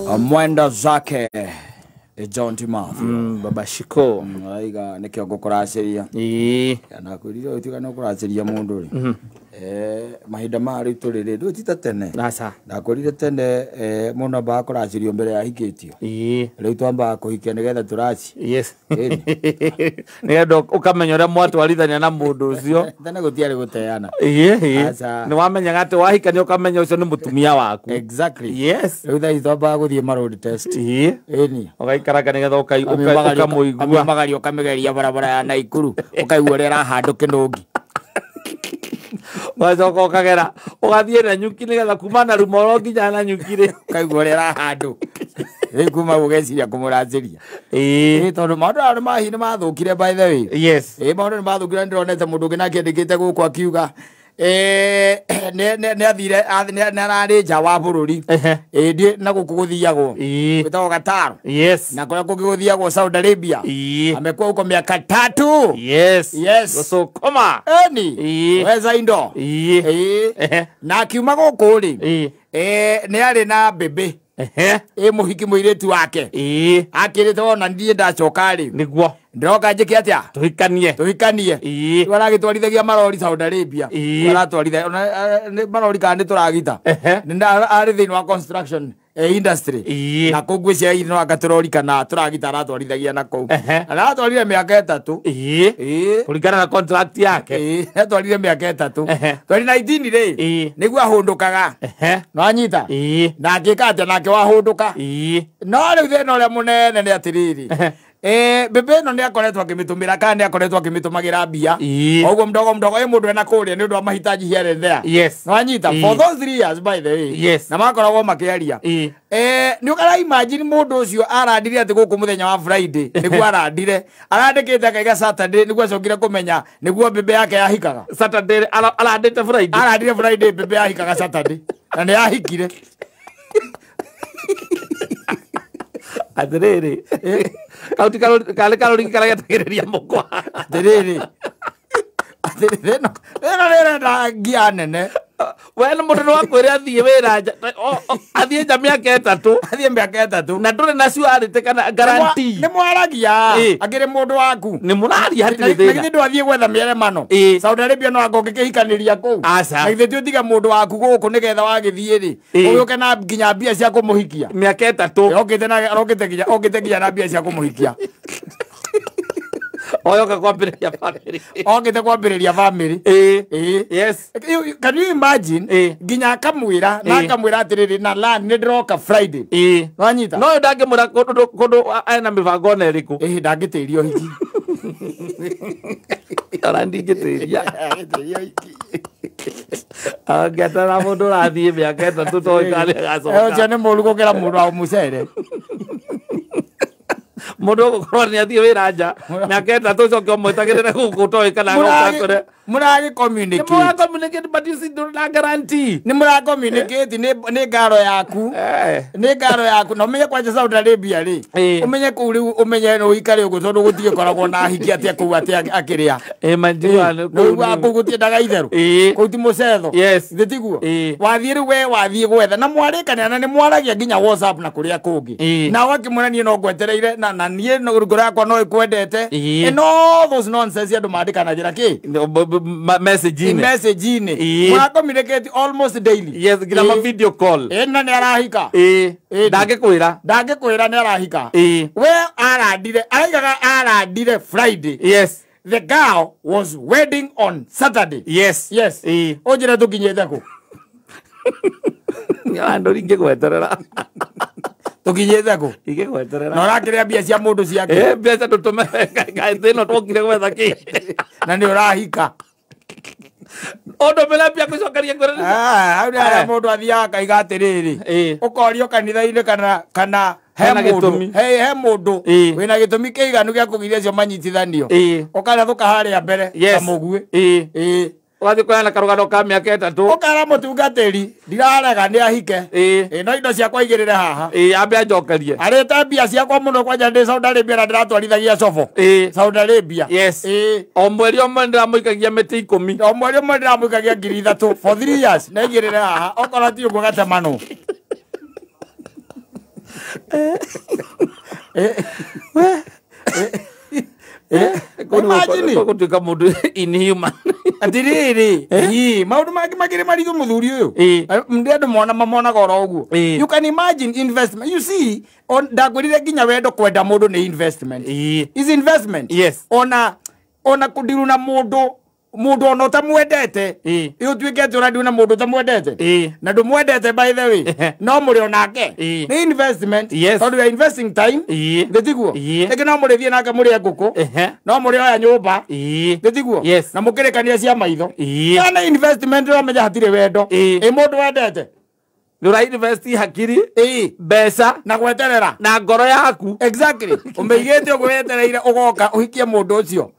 Mwenda zake John Timothy Baba Shiko aiga nikio ngukuraciria ii na kwirire utiga no kuraciria mundu ri mahinda ma riu turi ri ndu ti ta tene aca ndakwirire tene mundu ambaga kuracirio mbere ya hikitio ii riu twambaga kuhikia nigetha turaci yes nigetha ukamenya uria mwatwarithania na mundu ucio tene gutiari guteana ii Aca. ni wamenyaga ati wahikania ukamenya ucio ni mutumia waku exactly yes riu thaa ici twambaga guthie ma road test ii ĩni ugaikaraga nigetha ukamuigua ukamagaria ukamigeria barabara ya Naikuru ukaigua uria irahandũ kĩnũngi ugacoka ukagera ugathie na nyuki nigetha kuma na rumoro nginya na nyuki ri ukaigua uria irahandũ rĩu kuma ũgeciria kũmũracĩria ii ĩ tondũ maũndũ aya nĩ nĩ mathũkire by the way yes ĩ maũndũ nĩ mathũkire nĩndĩronete mũndũ ũngĩ nake andĩkĩte gũkũ akiuga nĩ athire nĩ ararĩ nja wa bũrũri Ehe. ĩ ndiĩ na gũkũ gũthiagwo ii gwĩtagwo Qatar yes na kũrĩa kũngĩ gũthiagwo Saudi Arabia ii amekuwa huko miaka 3 yes Yes. gũcũkũma eni Ii. weza indo ii ĩĩ Ehe. na akiuma gũkũ rĩ ii nĩ arĩ na mbĩmbĩ ehe ĩ mũhiki mũirĩtu wake ii akĩrĩte wona niĩ ndacoka rĩ niguo ndĩroka njĩke atĩa tuhikanie tũhikanie ii Rĩu aragĩtwarithagia marori Saudi Arabia Ii. aratwaritha marori kana nĩ tũragita Ehe. arĩ thĩinĩ wa construction industry Ii. na kũu ngwĩciria no anga tũrori kana tũragita aratwarithagia na kũu Ehe. na aratwarire mĩaka 3 ii ĩĩ kũringana na contract yake Ĩĩ, atwarire mĩaka 3 Ehe. 2019 rĩ Ĩĩ. nĩguo ahũndũkaga ehe nwanyita ii na angĩka atĩa nake wahũndũka ii no rĩu thĩna ũrĩa mũnene nĩ atĩrĩrĩ Ehe. Mbĩmbĩ ĩno nĩ akoretwo akĩmĩtũmĩra kana nĩ akoretwo akĩmĩtũmagĩra mbia Ĩĩ. oguo mdogo mdogo ĩ mũndũ ena kũrĩa nĩ ũndũ wa mahitaji here and there Yes. nwanyita Ĩĩ. for those 3 years by the way Yes. na makoragwo makĩaria Ĩĩ. Nĩ ũkara imagine mũndũ ũcio arandire atĩ gũkũ mũthenya wa Friday nĩguo arandire arandĩkĩte akaiga Saturday nĩguo acokire kũmenya nĩguo mbĩmbĩ yake yahikaga Saturday arandĩte Friday arandire Friday mbĩmbĩ yahikaga Saturday na nĩ yahikire atĩrĩrĩ kau ti karĩ karũrigi karĩa getagĩrĩria mũkwa atĩrĩrĩ atĩrĩrĩ ĩno ĩno nĩ ĩrenda ngia nene we nĩ mũndũ nĩ wakwĩre athiĩ wĩra nja athiĩ nja mĩaka 3 athiĩ mĩaka 3 na ndũrĩ na surety kana guarantee nĩ mwaragia Ĩĩ. akĩrĩ mũndũ waku nĩ mũraria na hatirĩ githĩ thĩna ndwathiĩ gwetha mĩeremano Ĩĩ. Saudi Arabia no anga ũngĩkĩhikanĩria kũu Aca. na githĩ ti ũtige mũndũ waku gũkũ nĩgetha wagĩthiĩ rĩ Ĩĩ. ũgĩũke na nginya mbia cia kũmũhikia mĩaka 3 okĩte na okĩte nginya okĩte nginya na mbia cia kũmũhikia oyoka kwambĩrĩria family okĩte kwambĩrĩria family ĩĩ Ĩĩ. yes Can you imagine Ĩĩ. nginya akamwĩra na Ĩĩ. akamwĩra atĩrĩrĩ na lan nĩ ndĩroka Friday ĩĩ nwanyita no ũyũ ndangĩmwĩra kũndũ ena mĩbango ona ĩrĩkũ ĩĩ ndangĩtĩria ũhiki ona ndingĩtĩria Ndangĩtĩria ũhiki angĩatara mũndũ ũrathiĩ mĩaka 3 toĩ kana Eh, nĩagacoka ũcio nĩ mũru gũkĩra mũndũ wa mũcere mũndũ ũgũkorwo nĩ athiĩ wĩra nja mĩaka 3 ũcoke ũmwĩtagĩrĩre gũkũ toĩ kana agoka kũrĩa mũragĩ communicate nĩ mũra communicate but you see ndũrĩ na guarantee nĩ mũra communicate nĩ ngaro yaku nĩ ngaro yaku na ũmenye kwanja Saudi Arabia rĩ Ĩĩ. ũmenye kũu rĩu ũmenye nĩ ũikare ũguo tondũ gũtigĩkoragwo na hiki atĩa kũu atĩ akĩrĩa ĩ manjigua nĩ nĩ ũiguaga kũu gũtiendaga itherũ Ĩĩ. kũu ti mũcetho Yes. thĩ tiguo Ĩĩ. wathiĩ rĩu we wathiĩ gwetha na mwarĩkanĩra na nĩ mwaragia nginya WhatsApp na kũrĩa kũngĩ Ĩĩ. na ũgakĩmwĩra niĩ no ngwetereire na niĩ ngoro yakwa no ĩkwendete Ĩĩ. And all those nonsense andũ mandĩkanagĩra kĩ message-inĩ message-inĩ Ĩĩ. mũra communicate almost daily yes nginya ma video call ĩ na nĩ arahika ĩĩ Ĩĩ. ndangĩkwĩra ndangĩkwĩra nĩ arahika ĩĩ we arandire araigaga arandire Friday yes the girl was wedding on Saturday yes yes ĩĩ ũnjĩre tũkinyĩte kũ andũ ingĩgweterera tũkinyĩte kũ ingĩgweterera na ũrakĩrĩa mbia cia mũndũ ciake ĩ mbeca ndũtũme thĩ ĩno twokire gwetha kĩ na nĩ ũrahika ũndũmĩre mbia gũcokeria ngwĩre Ah, hau nĩ harĩa Eh. mũndũ athiaga akaiga atĩrĩrĩ Ĩĩ. ũkorio kanitha-inĩ kana he Hena mũndũ gĩtũmi. he mũndũ Ĩĩ. wĩna gĩtũmi kĩiganu gĩa kũgiria acio manyitithanio Ĩĩ. ũkarathũka harĩa mbere Yes. ta mũguĩ ĩĩ Ĩĩ. ũgathiĩ kũheana karũgano ka mĩaka 3 ũkera mũtungatĩri ndirarega nĩ ahike ĩĩ Ĩĩ, no indo ciakwa igĩrĩre haha ĩĩ ambe anjokerie arĩte mbia ciakwa mũno kwanja ndĩ Saudi Arabia na ndĩratwarithagia cobo ĩĩ Saudi Arabia Yes. Ĩĩ. o mweri o mweri ndĩramũikagia mĩtĩ 10 o mweri ũmwe ndĩramũikagia 3,000 for 3 years na igĩrĩre haha okorwo ti ũguo gatemanwo Imagine gũtuĩka mũndũ inhuman. Atiriri, ii maundu mangĩ makĩrĩ maritũ mũthuri ũyũ. Ndi andũ mona mamonaga oro ũguo. You can imagine investment. You see, on ndakwĩrire nginya wendo kwenda mũndũ nĩ investment. Is investment. Yes. Ona kũndiru na mũndũ mũndũ ona ũtamwendete. Ũtuĩke atĩ ũrandiru na mũndũ ũtamwendete. Na ndũmwendete by the way. No mũrĩ onake. Nĩ investment. Yes. Tondũ you are investing time. Gĩtiguo. Rĩngĩ no mũrĩthiĩ nake mũrĩe ngũkũ. No mũrĩ oya nyũmba. Gĩtiguo. Yes. Na mũkĩrĩkania cia maitho. Na investment ũramenya hatirĩ wendo. Ĩ mũndũ wendete. Nĩ ũra invest hakiri, mbeca na gweterera na ngoro yaku. Exactly. Ũmĩigĩte ũguo wetereire ũgoka ũhikie mũndũ ũcio.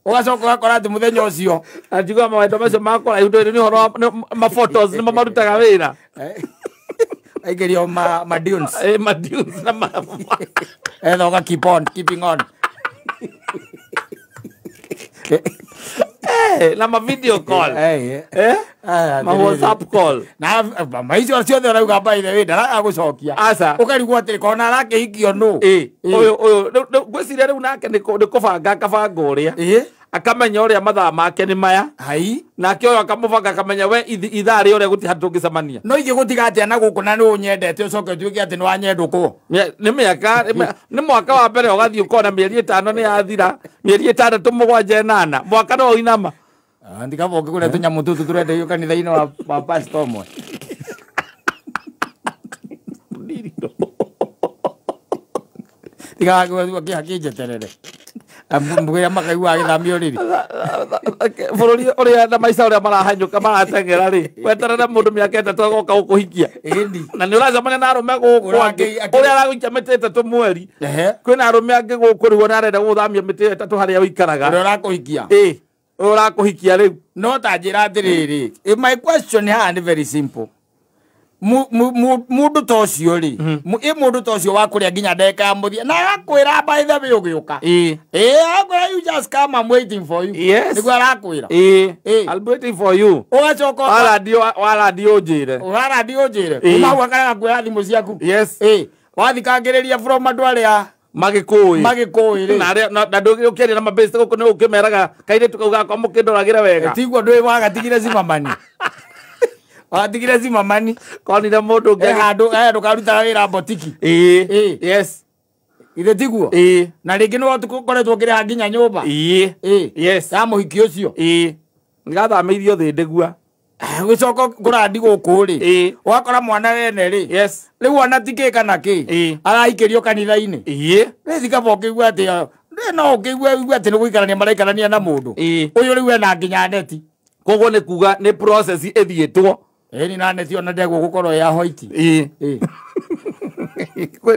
Ũgacoka ũgakora atĩ mũthenya ũcio anjigua mawendo macio makora indo nĩ ũhoro ma photos nĩ marutaga wĩra. Aingĩrio ma dunes. Ma dunes na ma etha ũga keep on keeping on. Na ma video call. Ma WhatsApp call. Na maicio ciothe ũrauga by the way ndaraga gũcokia. Aca. Ũkarigwo atĩrĩ kona arakĩhikio nũ. Ũyũ ũyũ ngwĩciria rĩu nake nĩ kũbanga akabanga ũrĩa. Akamenya ũrĩa mathaa make nĩ maya. Hai. Nake ũyũ akamũbanga akamenya we ithaa rĩ ũrĩa gũtirĩ handũ tũngĩcemania. No ingĩ gũtiga atĩa na gũkũ na nĩ ũnyendete ũcoke ũtuĩke atĩ nĩ wanyendũkwo. Nĩ mĩaka nĩ mwaka wa mbere ũgathiĩ ũkona mĩeri 5 nĩ yathira, mĩeri 6 7 8 mwaka no ũinama. Ndikaba ũkĩgũra tũnyamũ tũtũ tũrenderio kanitha-inĩ wa pastor ũmwe. Tigaga kĩnjeterere. Mbugĩra makaigua agĩthamio rĩrĩ. Bũrũri ũrĩa na maica ũrĩa marahanyũka marateng'era rĩ, weterere mũndũ mĩaka 3 agoka gũkũhikia. Na nĩ ũracemania na arũme gũkũ angĩ ũrĩa aragũikia mĩtĩ 3 mweri. Kwĩna arũme angĩ gũkũ rĩu ona arenda gũgũthamia mĩtĩ 3 harĩa ũikaraga. Ũrĩa ũrakũhikia. Ũrĩa ũrakũhikia rĩu. No ta njĩra atĩrĩrĩ, my question haha nĩ very simple. Mũndũ ta ũcio rĩ, ĩ mũndũ ta ũcio wa kũrĩa nginya ndagĩka ya mũthia na agakwĩra by the way ũgĩũka. Akwĩra you just come, I'm waiting for you. Yes. Nĩguo arakwĩra. I'll be waiting for you. Ũgacoka warandio ũnjĩre. Warandio ũnjĩre. Kuma hau akarega kuoya thimũ ciaku. Yes. Wathikangĩrĩria from andũ arĩa magĩkũĩ. Magĩkũĩ rĩ. Na arĩa na ndũkĩaria na mabĩcĩ gũkũ nĩ ũkĩmeraga kairĩtu kau gakwa mũkĩndoragĩre wega. Tiguo ndũĩ wagatigire cimamani. Watigire cimamani. Konire mũndũ ũngĩ handũ ndũkarutaga wĩra botiki. Yes. Ithe tiguo. Na rĩngĩ nĩ ũkoretwo ũkĩrĩha nginya nyũmba. Yes. Ya mũhiki ũcio. Ngathamĩirio thĩ ndĩgua. Gũcoka kũrandi gũkũ rĩ. Ũgakora mwana wene rĩ. Yes. Rĩu ona ti kĩ kana kĩ. Arahikĩrio kanitha-inĩ. Rĩu thikaba ũkĩigua atĩ no ũkĩigua ũigue atĩ nĩ gũikarania maraikarania na mũndũ. Ũyũ rĩu ena nginya neti. Koguo nĩ kuga nĩ process ĩthiĩtwo. Ĩni na neti ona ndegwo gũkorwo ya white.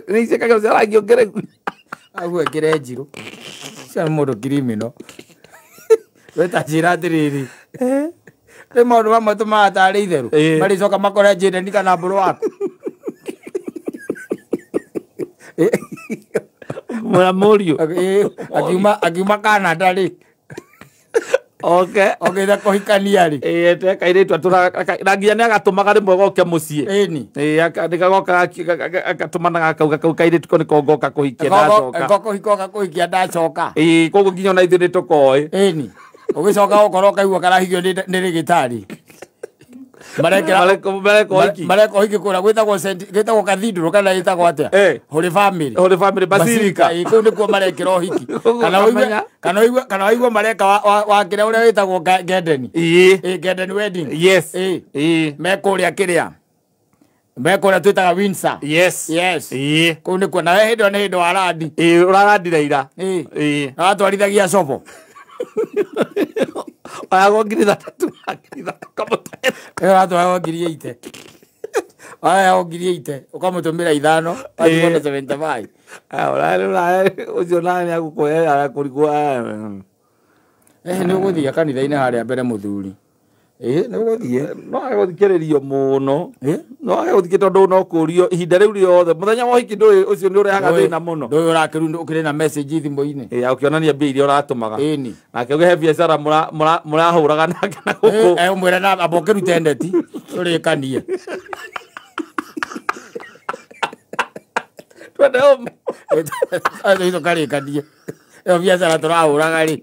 Nĩ icekaga cia rangi ũngĩ. Aguo ĩkĩre njirũ. Cia mũndũ criminal. We ta njĩra atĩrĩrĩ. Rĩ maũndũ mamwe tũmaga tarĩ itherũ. Marĩcoka makore njĩndeni kana mbũrũ waku. Mũra mũriũ. Akiuma Canada rĩ. Okay. Okĩte kũhikania rĩ. Kairĩtu atũraga na nginya nĩ agatũmaga rĩmwe goke mũciĩ. Ĩni. Nĩgagoka agatũmanaga akauga kau kairĩtu ko nĩko ngoka kũhikia ndacoka. Kũhika kũhikia ndacoka. Koguo nginya ona ithuĩ nĩtũkoĩ. Ĩni. Ũgĩcoka gũkorwo ũkaigua karahikio nĩ rĩgĩtarĩ. Mareka ũhiki kũrĩa gwĩtagwo gwĩtagwo cathedral kana ĩtagwo atĩa? Holy Family. Holy Family Basilica. Kũu nĩkuo marekĩra ũhiki. Kana ũigue mareka wa kĩrĩa ũrĩa wĩtagwo Garden. Garden wedding. Yes. Me kũrĩa kĩrĩa. Me kũrĩa twĩtaga Windsor. Yes. Yes. Kũu nĩkuo na we hĩndĩ ĩyo nĩ hĩndĩ wa randi. Ũrarandire ira. Na watwarithagia cobo. Oyagwo 3,000 3,000 Ũratwaragwo 8,000. Oyagwo 8,000 ũkamũtũmĩra 5 watigwo na 75. Ũcio nawe nĩagũkũhe arakũrigwo. Nĩ ũgũthiĩ kanitha-inĩ harĩa mbere mũthuri. Nĩ ũgũthiĩ. No age gũthikĩrĩrio mũno. No age gũthikĩrĩrio tondũ no kũrio ihinda rĩu rĩothe mũthenya wa ũhiki ndũĩ ũcio nĩ ũrehaga thĩna mũno. Ndũĩ ũrakĩrũ ũkĩrĩ na message thimũ-inĩ. Ũkĩonania mbia iria ũratũmaga. Ĩni. Nake ũkĩhe biacara mũrahũraga nake na gũkũ. Ũmwĩre na amba ũkĩrute neti tũrĩkanie. Twende home. Athiĩ tũkarĩkanie ĩyo biacara tũrahũraga rĩ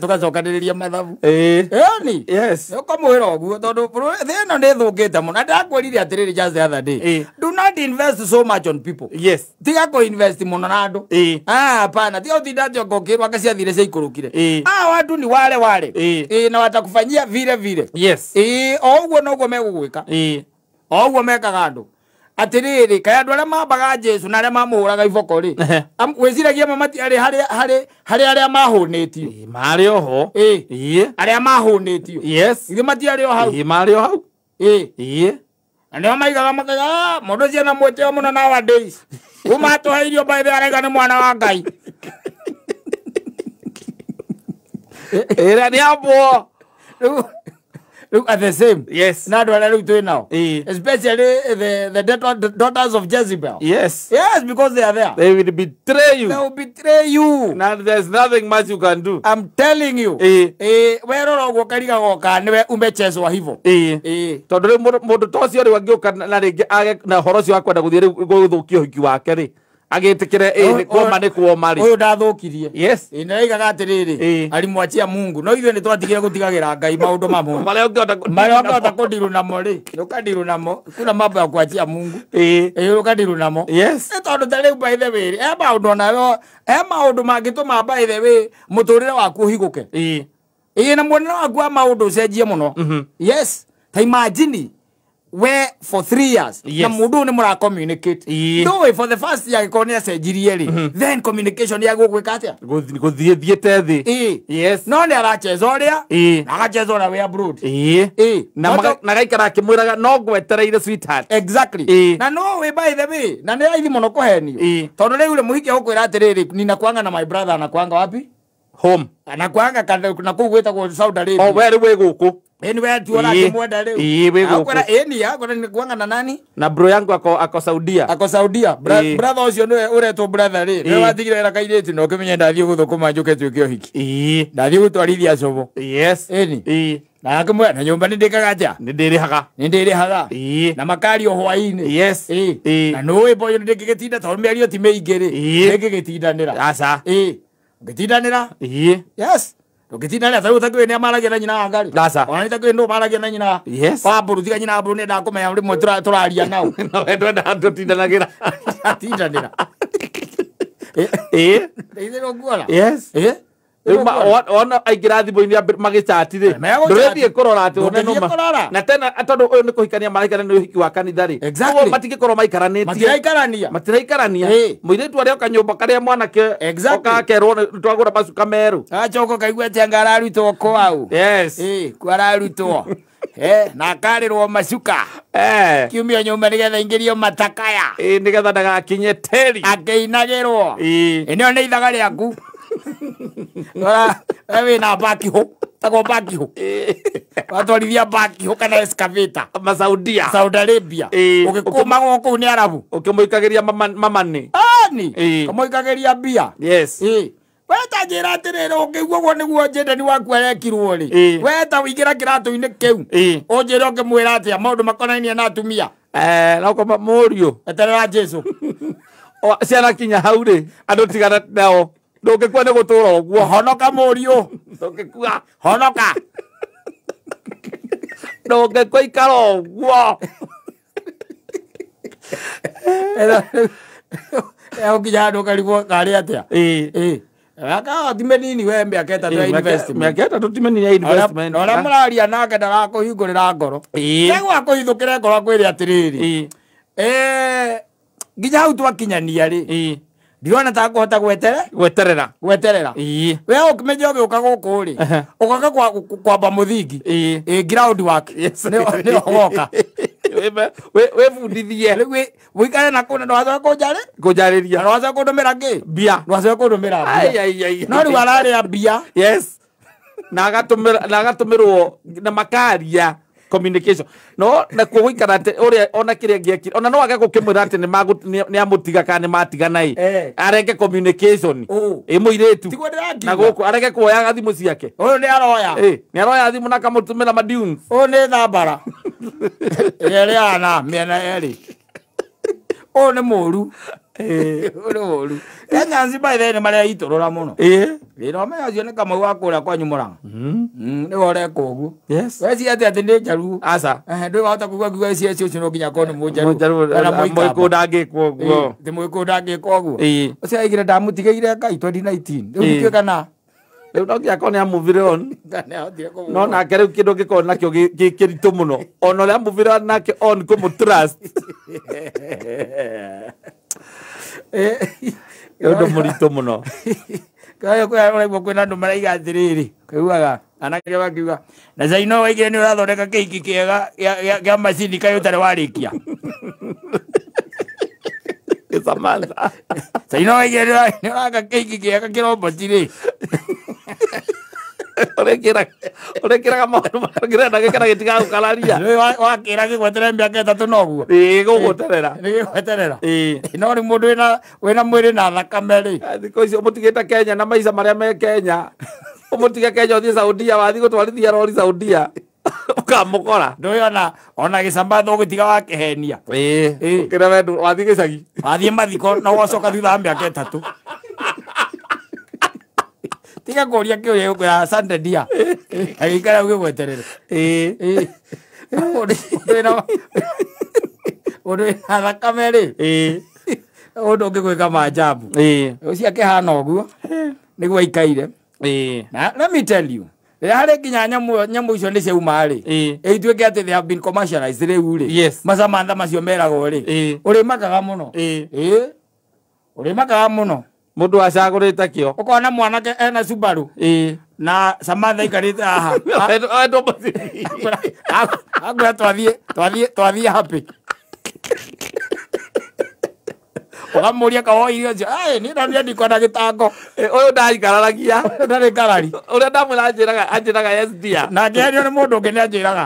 tũgacokanĩrĩria mathabu. Ĩni Yes. Ũkamwĩra ũguo tondũ thĩ ĩno nĩ ĩthũkĩte mũno. Na ndakwĩrire atĩrĩrĩ just the other day, do not invest so much on people. Yes. Tiga kũ invest mũno na andũ. Ah, hapana, tiga ũtinda atĩ anga ũkĩrwo anga ciathire ciaikũrũkire. Ah, watu ni wale wale. Na watakufanyia vile vile. Yes. O ũguo noguo megũgwĩka. O ũguo mekaga andũ. Atĩrĩrĩ, kaĩ andũ arĩa mambaga Jesu na arĩa mamũhũraga iboko rĩ, wĩciragia ma matiarĩ harĩ arĩa mahũnĩtio. Marĩ oho. Arĩa mahũnĩtio. Yes. Ithe matiarĩ o hau. Marĩ o hau. Na nĩo maigaga makaiga, mũndũ ũcio na mwĩtĩo mũno nowadays. Kuma atũhe irio by the way araiga nĩ mwana wa Ngai. Ĩrĩa nĩ ambwo. Look at the same. Yes. Na andũ arĩa rĩu twĩ nao. Especially the daughters of Jezebel. Yes. Yes, because they are there. They will betray you. They will betray you. Now there's nothing much you can do. I'm telling you. Werora ũguo ũkariga goka nĩwe umechezwa hivyo. Tondũ rĩu mũndũ ta ũcio rĩu angĩũka na rĩngĩ age na ũhoro ũcio wa kwenda gũthiĩ rĩu gũthũkia ũhiki wake rĩ, agĩtĩkĩre kuoma nĩ kuoma rĩ. Ũyũ ndathũkirie. Yes. Nĩraigaga atĩrĩrĩ, alimwachia Mungu. No ithuĩ nĩtwatigire gũtigagĩra Ngai maũndũ mamwe. Marĩa ũngĩhota kũndiru namo rĩ, ũkandiru namo. Kuna mambo ya kuachia Mungu. Ũkandiru namo. Yes. Tondũ ta rĩu by the way, maũndũ onayo, maũndũ mangĩtũma by the way mũtũrĩre waku ũhigũke. Na muonere waku wa maũndũ ũcenjie mũno. Yes. Ta imagine where for 3 years na mundu ni mura communicate. No, for the first year ko ni acenjirie ri, then communication ya gugwika atia guthie thiete thi. Yes. No ni aracheza uria na agacheza na we abroad. Na gaikara akimwiraga no ngwetereire sweetheart. Exactly. Na no we by the way na ni raithi muno kuhenio tondu riu muhiki agukwira atiriri ninakuanga na my brother anakuanga wapi home anakuanga na kuu gwitagwo Saudi Arabia. O we ri wi guku. Anyway, tuona kimwenda leo. Akwera eni akwera ni kuanga na nani? Na bro yangu ako Saudia. Ako Saudia. Brother ucio niwe uretwo brother ri. Niwe watigire wira kairĩtu na ũkĩmenya ndathiĩ gũthũkũma njũke tuĩke ũhiki. Ndathiĩ gũtwarithia cobo. Yes. Eni. Na akĩmwĩra na nyũmba nĩndĩkaga atĩa? Nĩndĩrĩhaga. Nĩndĩrĩhaga. Na makario hwaĩ-inĩ. Yes. Na nĩũĩ boyo nĩndĩngĩgĩtinda tondũ mĩario ti mĩingĩ rĩ. Nĩngĩgĩtindanĩra. Aca. Ngĩtindanĩra. Yes. Ukitinda ta utakiwe ni amaragia na nyina ngari. Ona nitakiwe ndo maragia na nyina. Yes. Wa mburu tiga nyina mburu nenda kumenya rimwe turaria nao. No ndwenda tutindanagĩra. Atindanĩra. Ndeithĩrwo nguona. Yes. Ona aingĩra thimũ-inĩ magĩchat rĩ. Ndũrĩthiĩ kũrora atĩ one nũma. Na tena tondũ ũyũ nĩ kũhikania marahikania nĩ ũhiki wa kanitha rĩ. Ũguo matingĩkorwo maikaranĩtie. Matiraikarania. Matiraikarania. Mũirĩtu arĩa oka nyũmba karĩa mwanake oka akerwo twagũra macuka merũ. Acoka kaigua atĩ anga ararutwo kwau. Yes. Kwa ararutwo. Na akarĩrwo macuka. Kiumia nyũmba nĩgetha ingĩrio matakaya. Nĩgetha ndagakinye tĩri. Akĩinagĩrwo. Ĩno nĩ ithaga rĩaku. Ora wĩna bakiho tagwo bakiho watwarithia bakiho kana excavator Masaudia Saudi Arabia ũgĩkũmagwo kũu nĩ Arabu ũkĩmũikagĩria mamani ani ũkĩmũikagĩria mbia. Yes. We ta njĩra atĩrĩrĩ ũngĩigua ũguo nĩguo njendani waku arekirwo rĩ, we ta ũingĩra kĩratũ-inĩ kĩu ũnjĩre ũngĩmwĩra atĩa maũndũ makonainie na atumia. No koma mũriũ eterera Jesu ciana kinya hau rĩ andũ tigana nao. Ndũngĩkua nĩ gũtũra ũguo. Honoka mũriũ. Ndũngĩkua. Honoka. Ndũngĩkua ikara ũguo. Ũkinya handũ ũkarigwo karĩ atĩa. Aka ti mĩnini we mĩaka ĩtatũ ya investment. Mĩaka ĩtatũ ti mĩnini ya investment. Na ũrĩa mũraria nake ndarakũhingũrĩra ngoro. Nĩguo akũhithũkĩre ngoro akwĩre atĩrĩrĩ. Nginya hau twakinyania rĩ. Ndirona ta ngũhota gweterera. Gweterera. We ũkĩmenya ũgĩũka gũkũ rĩ, ũgoka kwamba mũthingi. Ground work. Nĩ ũgoka. Wĩbundithie. Rĩu wĩikare na kũu na ndũgacoke kũnjarĩ? Kũnjarĩria. Na ndũgacoke kũndũmĩra kĩ? Mbia. Ndũgacoke kũndũmĩra mbia. No rĩu ararĩa mbia. Yes. Na agatũmĩrwo na makaria communication. No nakuo gũikara atĩ ũrĩa ona kĩrĩa angĩekire ona no age gũkĩmwĩra atĩ nĩ amũtiga kana nĩ matigana ĩ arenge communication ĩ mũirĩtu na gũkũ arege kuoyaga thimũ ciake. Ũyũ nĩ aroya. Nĩ aroya thimũ na akamũtũmĩra madunes. Ũyũ nĩ thambara. Ĩrĩa ĩrĩaga na mĩena yerĩ. Ũyũ nĩ mũru. Ũyũ nĩ mũru. Kenyans by the way nĩ mareitũrũra mũno. Ĩĩ no menya ũcio nĩ Kamau wa kũrĩa kwanyu Mũrang'a. Nĩwe ũreka ũguo. Yes. Weciria atĩ atĩ nĩ njaruo. Aca. Ndũĩ wahota kũigua ngiuga ici ũcio no nginya akorwo nĩ mũnjaruo. Mũnjaruo Kana mũikamba. Mũgĩkũyũ ndangĩkwo ũguo. Ĩĩ, ti mũgĩkũyũ ndangĩka ũguo. Ũcio aigire ndamũtigĩire Ngai 2019. Rĩu Ĩĩ. ndikĩũĩ kana Rĩu no nginya akorwo nĩ amuvire on. kana ahotire kũmũ- No nake rĩu kĩndũ ũngĩkorwo nakĩo gĩ kĩritũ mũno. Ona ũrĩa amuvire on nake on kũmũ trust. Nĩ ũndũ mũritũ mũno. Kayo kwa ũraigua kwĩna andũ maraiga atĩrĩrĩ, kaiguaga anake makiuga na Zaino waigire nĩ ũrathondeka kĩhiki kĩega gĩa macini kaĩ ũtarĩ warĩkia. Nĩ Samantha. Zaino waigire nĩ ũraka kĩhiki kĩega kĩroboti rĩ. Ũrekĩraga maũndũ marĩa ũngĩrenda gĩkena gĩtigagũkararia. Nĩ wakĩra gĩgweterera mĩaka 3 noguo. Ĩĩ gũgweterera. Nĩ gĩgweterera. Ĩĩ. No rĩu mũndũ wĩna mwĩrĩ na thakame rĩ. Thikũ ici ũmũtigĩte Kenya na maica marĩa me Kenya. Ũmũtige Kenya ũthiĩ Saudia wathiĩ gũtwarithia rori Saudia. Ũkamũkora. Ndũĩ ona gĩcambatha ũgĩtiga wakĩhenia. Ĩĩ. Ĩĩ. Ũkĩra wendũ wathiĩ gĩcagi. Wathiĩ mathiko na ũgacoka thutha wa mĩaka 3. Tiga kũria kĩũria gũkwĩra asante dear. Agĩikara ũgĩgweterere. Ĩĩ. Ĩĩ. Mũndũ wĩna thakame rĩ. Ĩĩ. Ũndũ ũngĩgwĩka maajabu. Ĩĩ. Ũcio akĩhana ũguo nĩguo aikaire. Ĩĩ. Na let me tell you, rĩrĩa harĩ nginya nyamũ icio nĩ ciauma rĩ. Ĩĩ. Ĩtuĩke atĩ they have been commercialized rĩu rĩ. Yes. Macamantha macio meragwo rĩ. Ĩĩ. Ũrĩmakaga mũno. Ĩĩ. Ĩĩ. Ũrĩmakaga mũno. Mũndũ acagũrĩte kĩo. Ũkona mwanake ena Subaru. Ĩĩ. Na Samantha aikarĩte haha. Wendwo mũciĩ. Akwĩra twathiĩ happy. Ũkamũria kawoire ũcio, "Ai, niĩ ndonire ndikwenda gĩtango." Ũyũ ndaikararagia. Ũyũ ndarĩ ngarari. Ũrĩa ndamwĩra anjĩraga yes dear. Na ngĩario nĩ mũndũ ũngĩ nĩ anjĩraga.